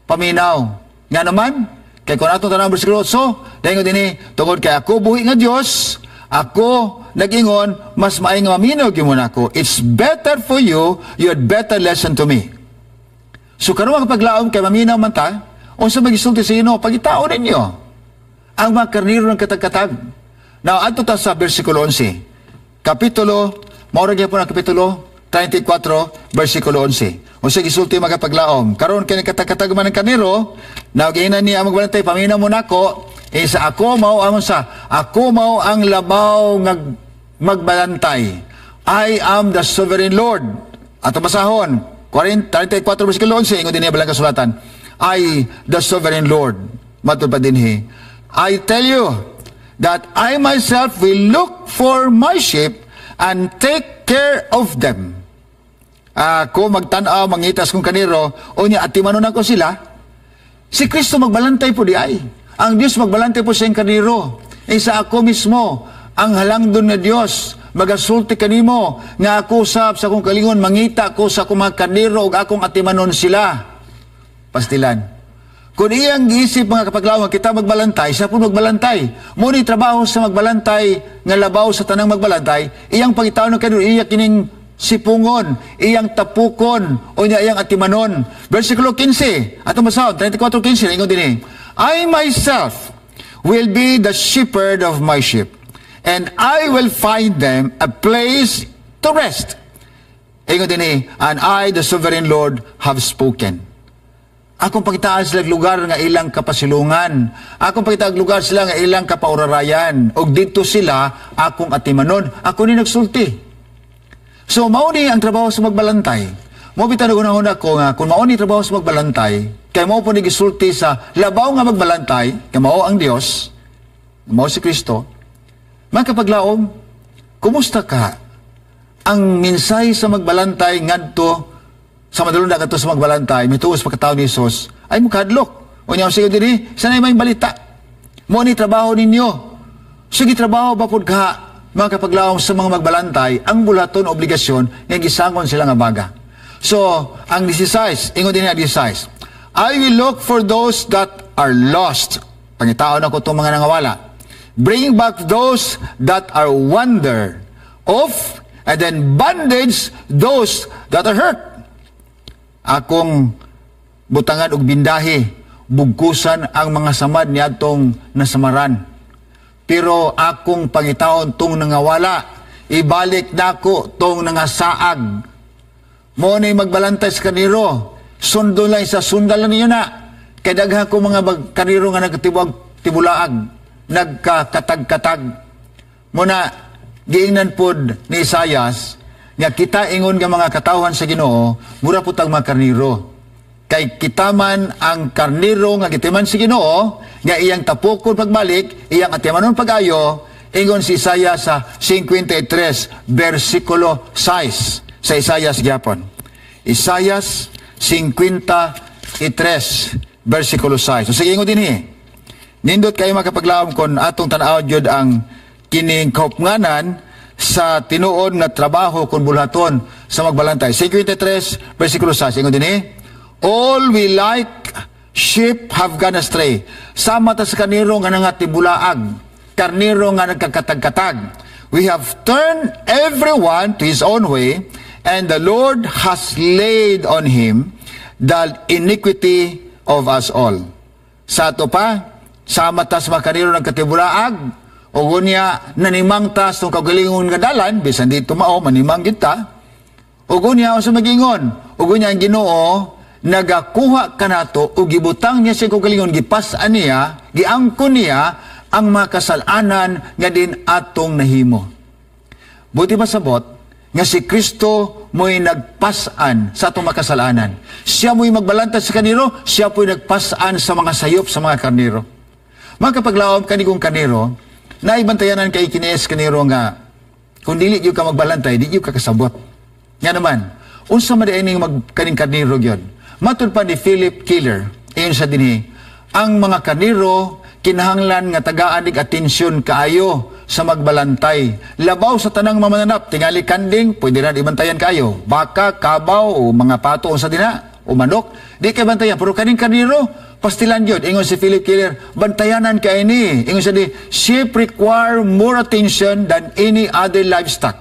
Paminaw. Nga naman, kay kung atong tanaw versikulo 8, dahil dinhi, tungod kay ako buhi nga Dios, ako nag-ingon, mas maay nga maminaw gyud mo nako. It's better for you, you had better listen to me. So karon paglaom kay maminaw man ta, unsa magisulti sa Ginoo, pagitaon ninyo ang mga karnero ng katag-katag. Now, adto ta sa versikulo 11. Kapitulo, mao ra gyapon ang kapitulo 34, versikulo 11. Unsa gisulti, mga paglaom? Karon kay katag-katag man ang karnero, now giingnan niya ang magbalantay, paminaw mo nako, eh, sa ako mao ang sa ako mao ang labaw nga magbalantay. I am the sovereign Lord. Ato basahon, 34 versikulo 11, ingon dinhi balang kasulatan. I, the sovereign Lord, matud pa dinhi, I tell you that I myself will look for my sheep and take care of them. Ako magtan-aw, mangitas kong karnero, unya atimanon ako sila. Si Kristo magbalantay po di ay. Ang Diyos magbalantay po sa iyang karnero. Eh, sa ako mismo, ang halangdon nga Diyos, magasulti kanimo, nga ako sab sa akong kalingon, mangita ko sa akong mga karnero, ug akong atimanon sila. Pastilan. Kung iyang giisip, mga kapaglaom, kita magbalantay, siya po magbalantay. Muni trabaho sa magbalantay, nga labaw sa tanang magbalantay, iyang pangitaon ng karnero, iya kining sipungon, iyang tapukon, o niya iyang atimanon. Versikulo 15, atong basahon, 34:15, ingon dinhi, "I myself will be the shepherd of my sheep, and I will find them a place to rest." Ingon dinhi, "And I, the sovereign Lord, have spoken." Akong pakitaan sila lugar nga ilang kapasilungan. Akong pakitaan lugar sila nga ilang kapaurarayan. Og dito sila akong atimanon. Ako ni nagsulti. So mao ni ang trabaho sa magbalantay. Mo bitaw nagunahon ako nga kung mao ni trabaho sa magbalantay, kay mao po ni gisulti sa labaw nga magbalantay, kay mao ang Dios, mao si Kristo. Mga kapaglaom, kumusta ka? Ang mensahe sa magbalantay ngadto sa madulong kadto sa magbalantay, mituos pagkatao ni Jesus, ay mukadlok. O niya sige dinhi, sanay may balita. Mo ni trabaho ninyo. Sige, trabaho ba pud ka, mga kapaglaom, sa mga magbalantay, ang bulaton obligasyon nga gisangon sila nga baga. So, ang 16, ingon dinhi ang 16, "I will look for those that are lost." Pangitaon ako itong mga nangawala. "Bring back those that are wander off and then bandage those that are hurt." Akong butangan og bindahe, bugkusan ang mga samad niadtong nasamaran. Pero akong pangitaon tong nangawala, ibalik nako tong nangasaag. Mo ni magbalantay sa karnero, sundon lang sa sundalan ninyo na. Kay daghan ko mga karnero nga nagtibuag tibulaag, nagkakatag-katag. Muna giingnan pod ni Isayas nga kita ingon nga mga katawhan sa Ginoo, mura po tag mga karnero. Kay kita man ang karnero nga gitiman sa Ginoo, nga iyang tapukon pagbalik, iyang atimanon pag-ayo, ingon si Isaiah sa 53 versikulo 6 sa Isaiah gyapon. Isaiah 53 versikulo 6. So sige, ingon dinhi. Nindot kayo makapaglaom kon atong tan-awon gyud ang kining kaupnganan sa tinuod nga trabaho kon bulhaton sa magbalantay. 53 versikulo 6, ingon dinhi, "All we like sheep have gone astray." Sama ta sa karnero nga nangatibulaag, karnero nga nagkakatag-katag. "We have turned everyone to his own way, and the Lord has laid on him the iniquity of us all." Sa ato pa, sama tas mga kaniro nagkatibulaag, o gunya nanimang tas ng kagalingon nga dalan, bisan dito mao, manimang kita, o gunya sa magingon, o gunya ang Ginoo, nagakuha kanato o gibutang niya sa kagalingon, gipas-an niya, giangkon niya ang mga kasalanan nga din atong nahimo. Buti masabot nga si Kristo mo'y nagpasan sa atong makasalanan. Siya mo'y magbalantay sa kaniro, siya po'y nagpasan sa mga sayop sa mga karniro. Mga kapaglaom, kanigong kaniro, naibantayanan kay kinies kaniro nga kung dili gyud ka magbalantay, di gyud ka kasabot. Nga naman, unsa man diay ning mag kaning karniro gyud? Matud pa ni Philip Keeler, ayon sa dinhi, ang mga karniro kinahanglan nga tagaan ig atensyon kaayo sa magbalantay. Labaw sa tanang mamananap, tingali kanding, pwede na ibantayan kaayo. Baka, kabaw, o mga pato unsa dina, o manok, di kay bantayan. Pero kaning karniro, pastilan gyud. Ingon si Philip Keeler, bantayanan kay ni. Ingon siya di, "Sheep require more attention than any other livestock."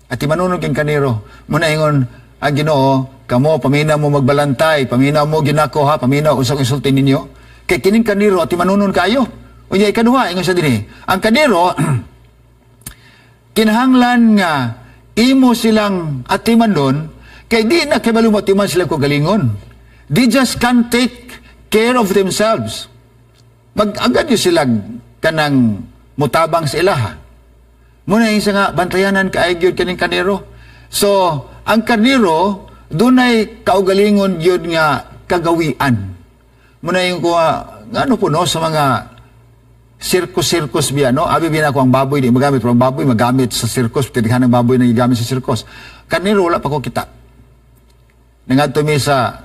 At imanunog kang kaniro, muna ingon ang Ginoo, kamo pamina mo magbalantay, pamina mo ginako ha, pamina unsa kong insulti ninyo. Kay kining kaniro at manunon kayo. Unya ikaduha, ingon sa dinhi. Ang kaniro kinahanglan nga imo silang atiman doon kay di na kay mo atiman sila kagalingon. They just can't take care of themselves. Mag-agad yun sila kanang mutabang sa ilaha. Muna yung nga, bantayanan kaay gyud kaning kaniro. So, ang kaniro, dunay kaugalingon gyud nga kagawian. Muna yung kuha, nga ano po no, sa mga circus-circus biya, no? Abi biya ako ang baboy, di magamit, pero ang baboy magamit sa circus, tinighan ng baboy na gigamit sa circus. Kaniro, wala pa ko kita. Nangadto mi sa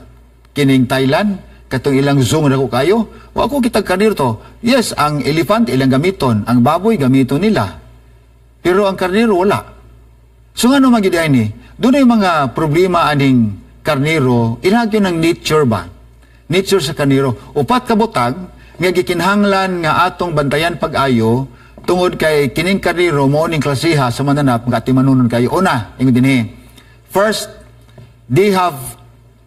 kining Thailand, katong ilang zoo na ko kayo, wa ko kita kaniro to. Yes, ang elephant ilang gamiton, ang baboy gamiton nila. Pero ang karniro wala. So nga no magyud ni, doon yung mga problema aning karniro, ilagyo ng nature ba? Nature sa karniro. Upat ka butang nga gikinahanglan nga atong bantayan pag-ayo tungod kay kining karniro mo ning klasiha sa mananap nga atimanunon kayo. Una, ingon dinhi. First, they have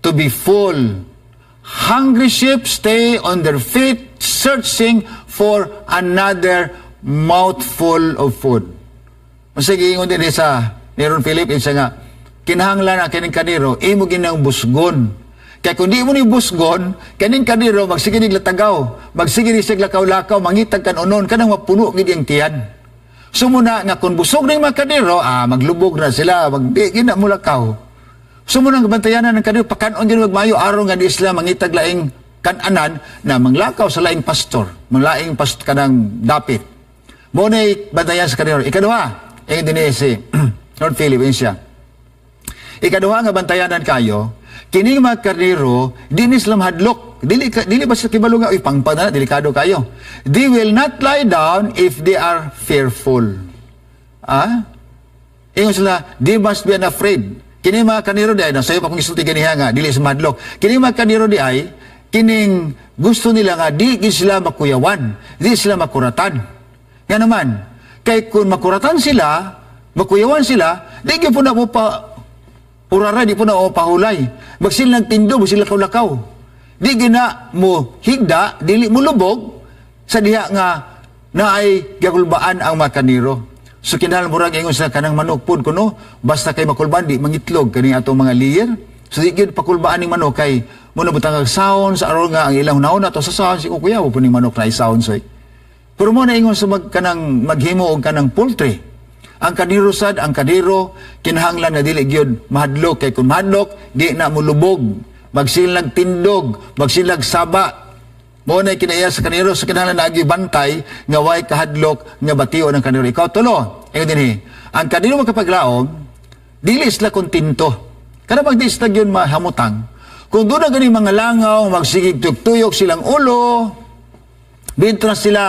to be full. Hungry sheep stay on their feet searching for another mouthful of food. Masige ingon din sa ni Ron Philip isa nga kinahanglan ang kining kaniro imo ginang busgon. Kay kung di mo ni busgon, kaning kaniro magsige nig latagaw, magsige ni sig lakaw-lakaw, mangitag kan unon kanang mapuno gid ang tiyan. So muna nga kung busog ning mga kaniro, maglubog na sila, magdi gina mo lakaw. So muna nga bantayanan ng kaniro, pakanon din magmayo aron nga di sila mangitag laing kananan na manglakaw sa laing pastor, manglaing past kanang dapit. Mo na bantayan sa kaniro. Ikaduha, ingon din si Lord Philip, yun siya. Ikaduha nga bantayanan kayo, kining mga karniro, di ni sila mahadlok. Dili ba sila kibalo nga, uy, pangpang na, delikado kayo. They will not lie down if they are fearful. Ah? Ingon sila, they must be unafraid. Kini mga kaniro di ay, nasayo pa kung isulti ganiha nga, dili sa mahadlok. Kini mga kaniro di ay, kining gusto nila nga, di gid sila makuyawan, di sila makuratan. Nga naman, kay kung makuratan sila, makuyawan sila, di gyud po na mo pa urara, di po na o pahulay. Magsilang tindo, sila lakaw. Di gina mo higda, dili mo lubog, sa diha nga naay gakulbaan ang mga kaniro. So kinahanglan murag ingon sa kanang manok pod kuno, basta kay makulbaan di mangitlog kani atong mga layer. So di gyud pakulbaan ning manok kay mo butang ang sounds aron nga ang ilang hunahuna to sa sounds ko kuya po ning manok na sounds oy. Pero mo na ingon sa mag, kanang maghimo og kanang poultry. Ang kaniro sad, ang kaniro kinahanglan nga dili gyud mahadlok kay kung mahadlok di na mulubog, magsilag tindog, magsilag saba. Mo na kinaiya sa kaniro sa kinahanglan na bantay nga way kahadlok nga batiyo ng kaniro. Ikaw tulo, ingon dinhi. Ang kaniro makapaglaom, dili sila kontento. Kada pag di sila gyud mahamutang, kung doon na gani mga langaw, magsigig tuyok silang ulo, binto na sila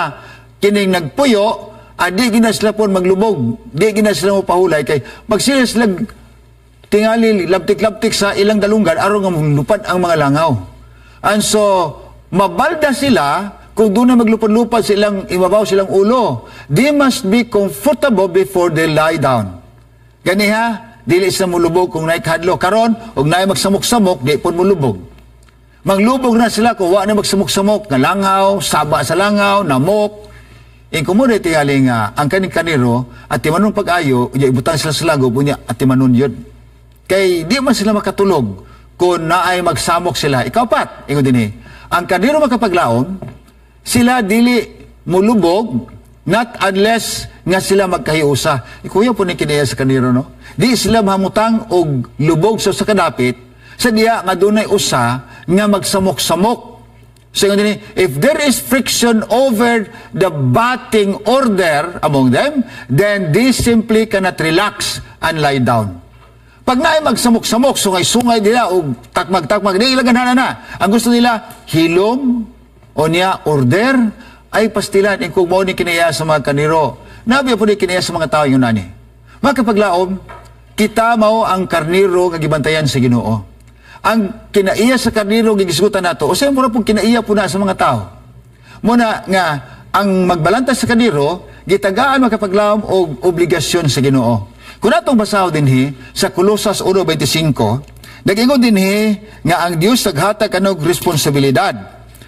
kining nagpuyo, di gina sila po maglubog, di gina sila mo pahulay, kay magsila sila tingali labtik-labtik sa ilang dalunggan aron nga mulupad ang mga langaw. And so, mabalda sila, kung doon na maglupad-lupad silang ibabaw silang ulo. They must be comfortable before they lie down. Ganiha, dili sila mulubog kung naay kahadlok. Karon, og naay magsamok-samok, di pud mulubog. Manglubog na sila kung wa na magsamok-samok, nga langaw, saba sa langaw, namok. Ing kumo tingali nga ang kaning karnero atimanon pag-ayo, unya ibutang sila sa lagob, unya atimanon yun. Kay di man sila makatulog kung naay magsamok sila. Ikaupat, ingon dinhi, ang karnero, makapaglaom, sila dili mulubog not unless nga sila magkahiusa. Kuya po ni kinaiya sa karnero, no? Di sila mahamutang og lubog sa kadapit sa diya nga dunay usa nga magsamok-samok. So ingon dinhi, if there is friction over the batting order among them, then they simply cannot relax and lie down. Pag naay magsamok-samok, sungay-sungay nila o takmag-takmag, di ilang ganahan na. Ang gusto nila, hilom, o niya, order, ay pastilan, kung mao ni kinaiya sa mga karnero. Nabi po ni kinaiya sa mga tao yung nani. Makapaglaom, kita mao ang karnero nga gibantayan sa Ginoo. Ang kinaiya sa karnero gigisgutan nato, o sa mura pong kinaiya po na sa mga tao. Muna nga ang magbalantay sa karnero gitagaan, makapaglaom, og obligasyon sa Ginoo. Kung atong basahon dinhi sa Kolosas 1:25, nag-ingon dinhi nga ang Dios naghatag kanog responsibilidad.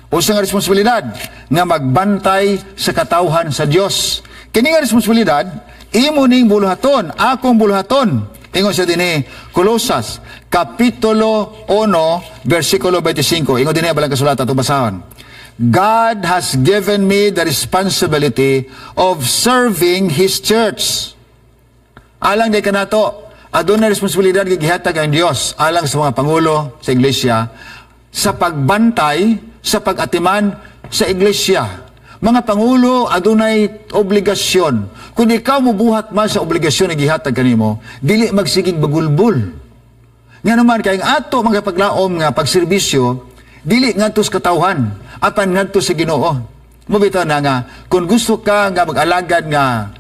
Usa nga responsibilidad nga magbantay sa katawhan sa Dios. Kini nga responsibilidad imo ning buluhaton, akong buluhaton. Ingon siya dinhi, Kolosas Kapitulo 1, versikulo 25. Ingon dinhi balang kasulatan, atong basahon. God has given me the responsibility of serving His church. Alang di kanato, aduna responsibilidad gigihatag ang Dios alang sa mga pangulo sa iglesia sa pagbantay, sa pag-atiman sa iglesia. Mga pangulo, adunay obligasyon. Kung ikaw mubuhat man sa obligasyon na gihatag kanimo, dili magsigig bagulbul. Nga naman, kay ang ato mga paglaom nga pagserbisyo, dili ngadto sa katawhan, apan ngadto sa Ginoo. Mubitaw na nga, kung gusto ka nga mag-alagad nga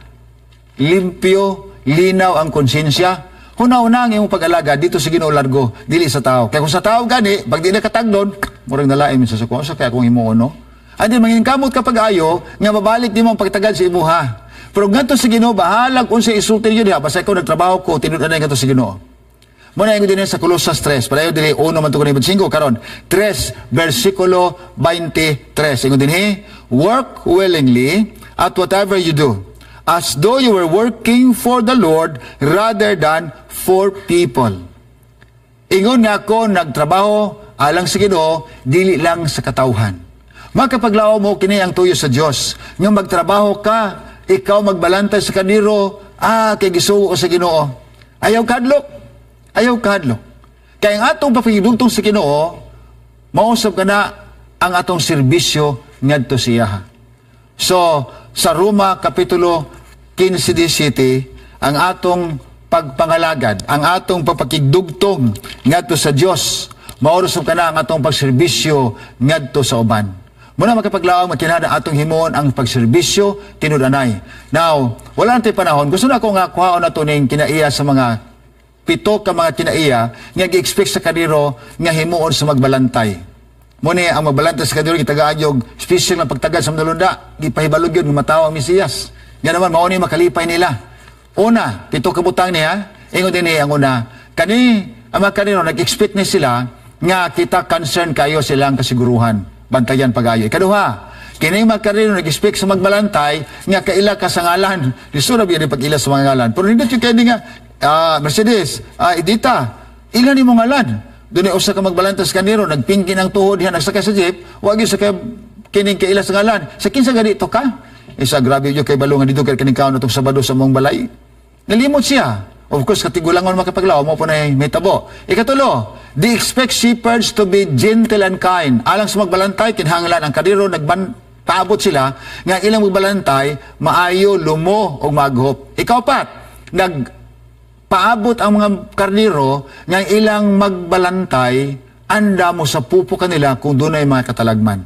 limpyo, linaw ang konsensya, huna-huna ang imong pag-alagad dito sa Ginoo largo, dili sa tao. Kaya kung sa tao gani, pag di na katagdon, murag nalaim sa suko, sa kaya kung imo no. Andi mangin kamot ka pag-ayo, nga mabalik nimo ang pagtagad sa imuha. Pero ngadto sa Ginoo, bahalag unsa isulti niyo diha, basta ikaw nagtrabaho ko, tinud-anay ngadto sa Ginoo. Muna ingon din sa Colosas 3, palayo dili 1 man to kuno 5 karon. 3 versikulo 23. Ingon dinhi, "Work willingly at whatever you do, as though you were working for the Lord rather than for people." Ingon nga ako nagtrabaho alang sa Ginoo, dili lang sa katawhan. Makapaglaom mo kini ang tuyo sa Dios nga magtrabaho ka, ikaw magbalantay sa karnero, kay gisugo sa Ginoo. Ayaw kadlok. Ayaw kadlok. Kaya ang atong pagpakigdugtong sa Ginoo, mausab ka na ang atong serbisyo ngadto siya. So, sa Roma Kapitulo 15:17, ang atong pagpangalagad, ang atong pagpakigdugtong ngadto sa Dios, maurusab ka na ang atong pagserbisyo ngadto sa uban. Muna makapaglaom makinahanglan atong himuon ang pagserbisyo tinud-anay. Now, wala na panahon. Gusto na ako nga kuhaon na ning kinaiya sa mga pito ka mga kinaiya nga gi-expect sa karnero nga himuon sa magbalantay. Muni ang magbalantay sa karnero gitagaan yung special nga pagtagad sa manulunda, gipahibalog yun nga matawo ang Mesiyas. Nga naman mao ni makalipay nila. Una, pito ka butang niya, ingon din ang una, kani ang mga karnero nag-expect ni sila nga kita concern kayo silang kasiguruhan, bantayan pagayo. Ikaduha, kini mga karnero nag-expect sa magbalantay nga kaila ka sa ngalan. Lisod na biya pag-ila sa mga ngalan. Pero hindi yung kaya nga, Mercedes, Edita, ilan ni mo ngalan? Doon ay usa ka magbalantay sa karnero, nagpingkin ang tuhod diha, nagsakay sa jeep, wag yun sa kay kining kaila sa ngalan. Sa kinsa ganito ka? Isa, grabe yun kay balungan dito kay kining kaon atong Sabado sa mong balay. Nalimot siya. Of course, katigulangon makapaglaom mo po na may tabo. Ikatulo, they expect shepherds to be gentle and kind. Alang sa magbalantay, kinahanglan ang karnero, nagban paabot sila, nga ilang magbalantay, maayo, lumo, o maghop. Ikaupat, nag paabot ang mga karnero nga ilang magbalantay, anda mo sa pupo kanila kung doon ay mga katalagman.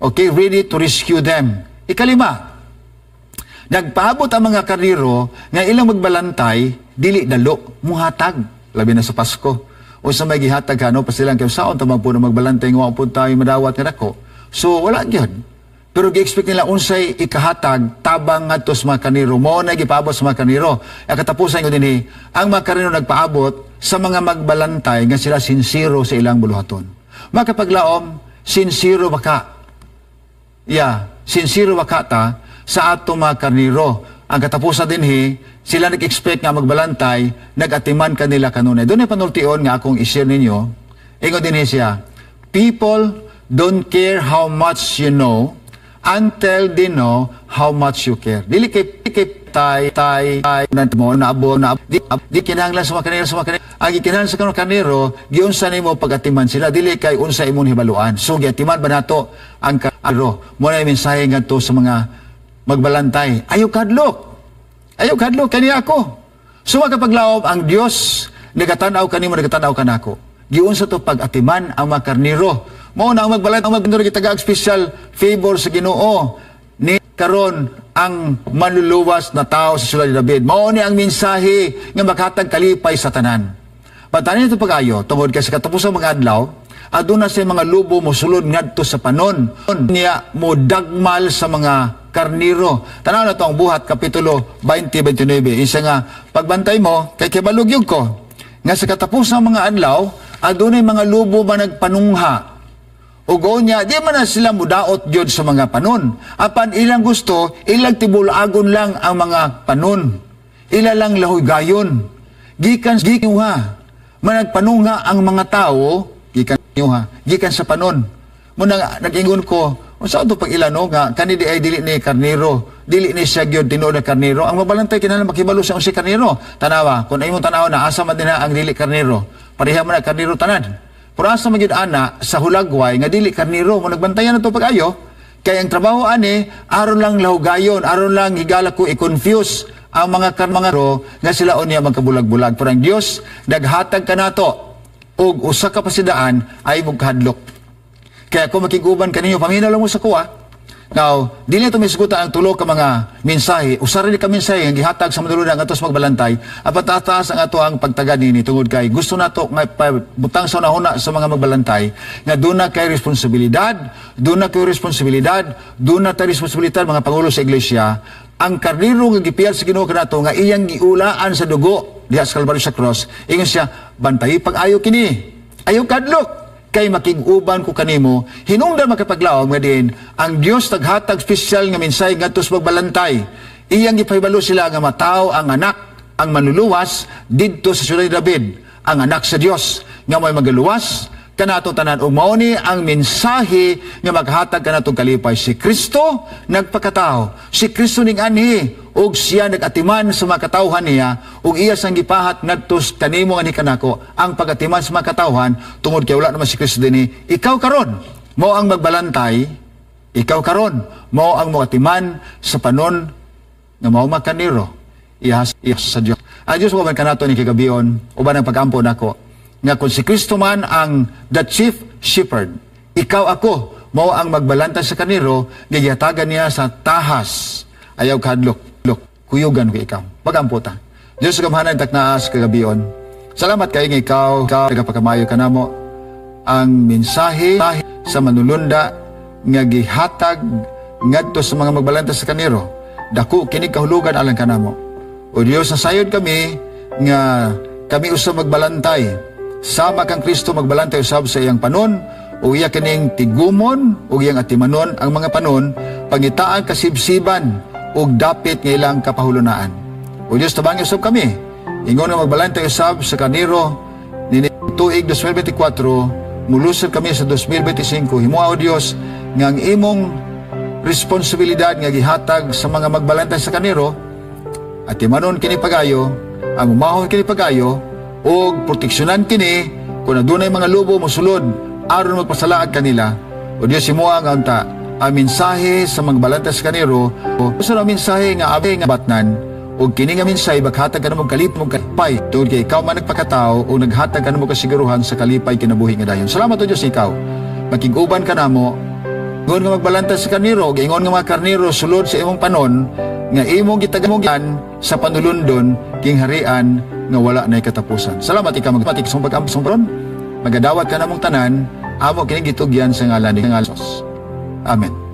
Okay, ready to rescue them. Ikalima, nagpaabot ang mga karnero nga ilang magbalantay, dili dalo, muhatag, labi na sa Pasko. O sa may gihatag ka, no, pasilang kayo, saon tamang po na magbalantay, nga po tayo madawat nga dako. So, wala gyud. Pero gi-expect nila unsay ikahatag tabang ngadto sa mga karnero. Mao na gipaabot sa mga karnero. Ang katapusan ko dinhi, ang mga karnero nagpaabot sa mga magbalantay nga sila sinsero sa ilang buluhaton. Makapaglaom, sinsero ba ka? Yeah, sinsero ba ka ta sa ato mga karnero? Ang katapusan dinhi, sila nag-expect nga magbalantay, nag-atiman kanila kanunay. Doon ay panultion nga akong i-share ninyo. Ingon dinhi siya, "People don't care how much you know until they know how much you care." Dili kay tay tay tay na mo na abo na di, di kinahanglan sa mga karnero, sa mga karnero. Ang gikinahanglan sa mga karnero, giunsa nimo pagatiman sila, dili kay unsa imong hibaluan. So giatiman ba nato ang karnero? Mo na mensahe ngadto sa mga magbalantay. Ayaw kadlok. Ayaw kadlok kani ako. So makapaglaom, ang Dios nagatanaw kanimo, nagatanaw kanako. Giunsa to pag-atiman ang mga karnero. Mao na ang magbalantay, ang magkarnero gitagaag special favor sa Ginoo ni karon ang manluluwas na tao sa siyudad ni David. Mao ni ang mensahe nga makatag kalipay sa tanan. Patanin ito pag-ayo, tungod kay sa katapusang mga adlaw, aduna sa mga lubo mosulod ngadto sa panon niya, mo dagmal sa mga karniro. Tanaw na to ang Buhat kapitulo 20:29. Isa nga pagbantay mo kay kibalog ko nga sa katapusang mga adlaw adunay mga lubo ba nagpanungha. Ug niya, di man na sila mudaot gyud sa mga panon. Apan ilang gusto, ilang tibulagon lang ang mga panon. Ila lang lahuy gayon. Gikan gikan managpanungha ang mga tao, gikan ha, gikan sa panon. Muna nag-ingon ko, unsa ato pag ilano nga kani di ay dili ni karnero, dili ni siya gyud tinuod na karnero. Ang mabalantay kinahanglan makibalo sa unsay karnero. Tanawa, kung imong tanaw na asa man din na ang dili karnero. Pareha man na karnero tanan. Pero asa man gyud ana sa hulagway nga dili karnero mo, nagbantayan na to pag-ayo. Kay ang trabaho ani aron lang lahugayon, aron lang higala ko i-confuse ang mga mga ro nga sila unya magkabulag-bulag. Pero ang Dios naghatag kanato og usa ka pasidaan ay magkahadlok. Kaya kung makiguban kaninyo, paminaw lang mo sa kuha. Now, dili na ito misgutan ang tulo ka mga mensahe. Usa rin ka mensahe ang gihatag sa manulunda nga sa magbalantay. Apan tataas ang ato ang pagtaga nini tungod kay gusto nato nga butang sa unahuna sa mga magbalantay nga duna kay responsibilidad, duna kay responsibilidad, duna tay responsibilidad mga pangulo sa iglesia. Ang karnero nga gipiyal sa Ginoo kanato nga iyang giulaan sa dugo diha sa Kalbaryo sa cross, ingon siya, "Bantayi pag-ayo kini. Ayaw kadlok kay makig-uban ko kanimo." Hinungdan, makapaglaom, nga din ang Dios naghatag espesyal nga mensahe ngadto sa magbalantay. Iyang gipahibalo sila nga matawo ang anak, ang manluluwas didto sa siyudad ni David, ang anak sa Dios nga may magaluwas kanato tanan, ug mao ni ang mensahe nga maghatag kanatong kalipay. Si Kristo nagpakatao, si Kristo ning anhi ug siya nagatiman sa mga katawhan niya ug iya sang gipahat ngadto kanimo ani kanako ang pagatiman sa mga katawhan, tungod kay wala naman si Kristo dinhi. Ikaw karon mao ang magbalantay, ikaw karon mao ang moatiman sa panon nga mao makaniro ihas sa Dios. Ang Dios mo kanato ni kagabion uban ang pagampo nako nga kung si Kristo man ang the chief shepherd, ikaw, ako, mao ang magbalantay sa karnero nga gihatagan niya sa tahas. Ayaw kahadlok, lok, kuyugan ko ikaw. Pagampo ta. Diyos gamhanan taknaas kagabion. Salamat kay nga ikaw nagapakamayo kanamo. Ang mensahe sa manulunda nga gihatag ngadto sa mga magbalanta sa karnero, dako kini kahulugan alang kanamo. O Dios, nasayod kami nga kami usab magbalantay sama kang Kristo magbalantay usab sa iyang panon o iya kining tigumon o iyang atimanon ang mga panon, pangitaan kasibsiban ug dapit nga ilang kapahulunaan. O Diyos, tabangi usab kami. Ingon nga magbalantay usab sa karnero ni tuig 2024, mulusad kami sa 2025. Himoa, O Dios, nga ang imong responsibilidad nga gihatag sa mga magbalantay sa karnero atimanon kini pagayo, ang umahon kini pagayo ug proteksyonan kini kung adunay mga lobo mosulod aron magpasalaag kanila. O Dios, himoa nga unta ang mensahe sa mga balantay sa karnero sa mensahe nga abi nga batnan ug kini nga mensahe maghatag ka namo kalipay mong kalipay tungod kay ikaw man nagpakatao o naghatag ka namo kasiguruhan sa kalipay kinabuhi nga dayon. Salamat, O Dios, ikaw makig-uban ka namo ingon nga magbalantay sa karnero, ingon nga mga karnero sulod sa imong panon nga imong gitagamogan sa panulundon king harian nga wala nay katapusan. Salamat, ikaw magpatik sa pag-ampo ron. Magadawat ka namong tanan, amo kini gitugyan sa ngalan ni Jesus. Amen.